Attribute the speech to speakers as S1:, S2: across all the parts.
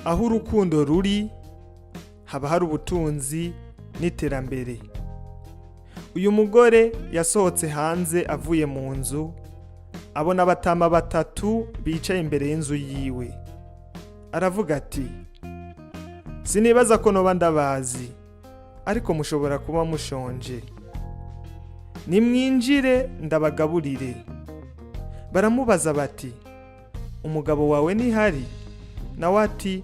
S1: Aho urukundo ruri haba hari ubutunzi n'iterambere. Uyu mugore yasohotse hanze avuye mu nzu, abona abatama batatu bicaye imbere y'inzu yiwe. Aravuga ati: "Sinibaza ko noba ndabazi, ariko mushobora kuba mushonje. Nimwinjire ndabagaburire." Baramubaza bati: "Umugabo wawe ntihari?" Nawe ati: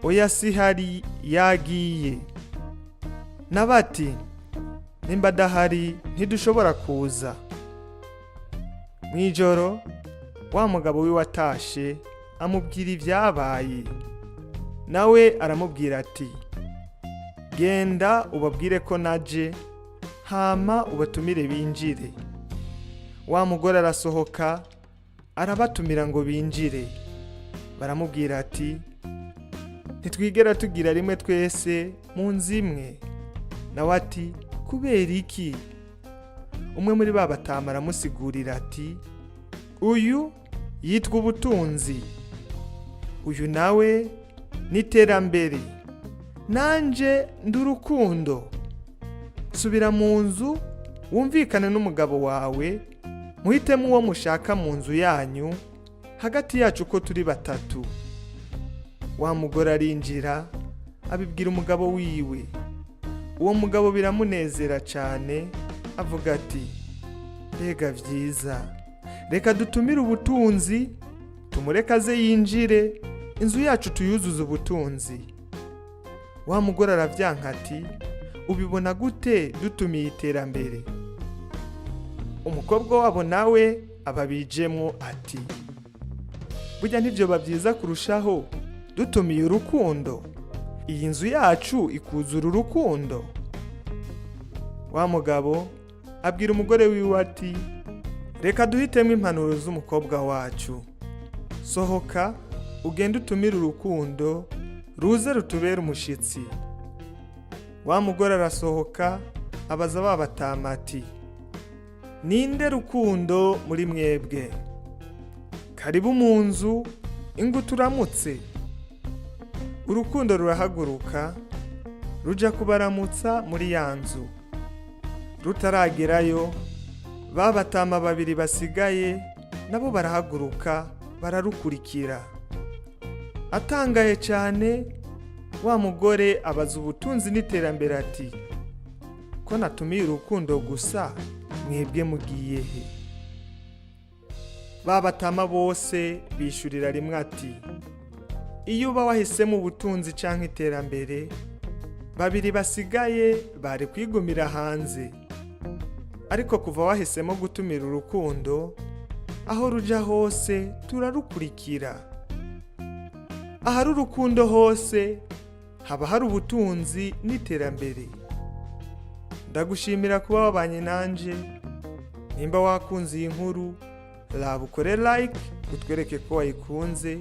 S1: "Oya, sihari, yagiye." Nabo ati: "Nimba adahari ntidushobora kuza." Mu ijoro wa mugabo wiwe atashe, amubwira ibyabaye. Nawe aramubwira ati: "Genda ubabwire ko naje, hama ubatumire binjire." Wa mugore arasohoka, arabatumira ngo binjire. Baramubwira ati: "Ntitwigera tugira rimwe twese mu nzu imwe." Nawe ati: "Kubera iki?" Umwe muri ba batama aramusigurira ati: "Uyu yitwa ubutunzi, uyu nawe n'iterambere, nanje ndi urukundo. Subira mu nzu wumvikane n'umugabo wawe, muhitemo uwo mushaka mu nzu yanyu hagati yacu uko turi batatu." Wa mugore arinjira, abibwira umugabo wiwe. Uwo mugabo biramunezera cyane, avuga ati: "Mbega byiza! Reka dutumire ubutunzi, tumureke aze yinjire, inzu yacu tuyuzuze ubutunzi." Wa mugore aravyanka ati: "Ubibona gute dutumiye iterambere?" Umukobwa wabo nawe ababijemwo ati: "Burya ntibyoba byiza kurushaho dutumiye urukundo, iyi nzu yacu ikuzura urukundo?" Wa mugabo abwira umugore wiwe ati: "Reka duhitemo impanuro z'umukobwa wacu. Sohoka ugende utumire urukundo ruze rutubere umushitsi." Wa mugore arasohoka, abaza ba batama ati: "Ninde rukundo muri mwebwe? Karibu mu nzu, ingo turamutse." Urukundo rurahaguruka, ruja kubaramutsa muri ya nzu. Rutaragerayo, ba batama babiri basigaye nabo barahaguruka, bararukurikira. Atangaye cyane, wa mugore abaza ubutunzi n'iterambere ati: "Ko natumiye urukundo gusa, mwebwe mugiye he?" Ba batama bose bishurira rimwe ati: "Iyo uba wahisemo ubutunzi canke iterambere, babiri basigaye bari kwigumira hanze. Ariko kuva wahisemo gutumira urukundo, aho ruja hose turarukurikira. Ahari urukundo hose haba hari ubutunzi n'iterambere." Ndagushimira kuba wabanye nanje. Nimba wakunze iyi nkuru, raba ukore like utwereke ko wayikunze.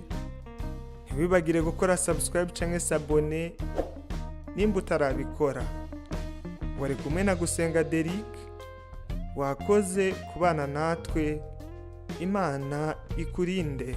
S1: Ntiwibagire gukora subscribe canke s'abonner nimba utarabikora. Wari kumwe na Gusenga Derick. Wakoze kubana natwe. Imana ikurinde.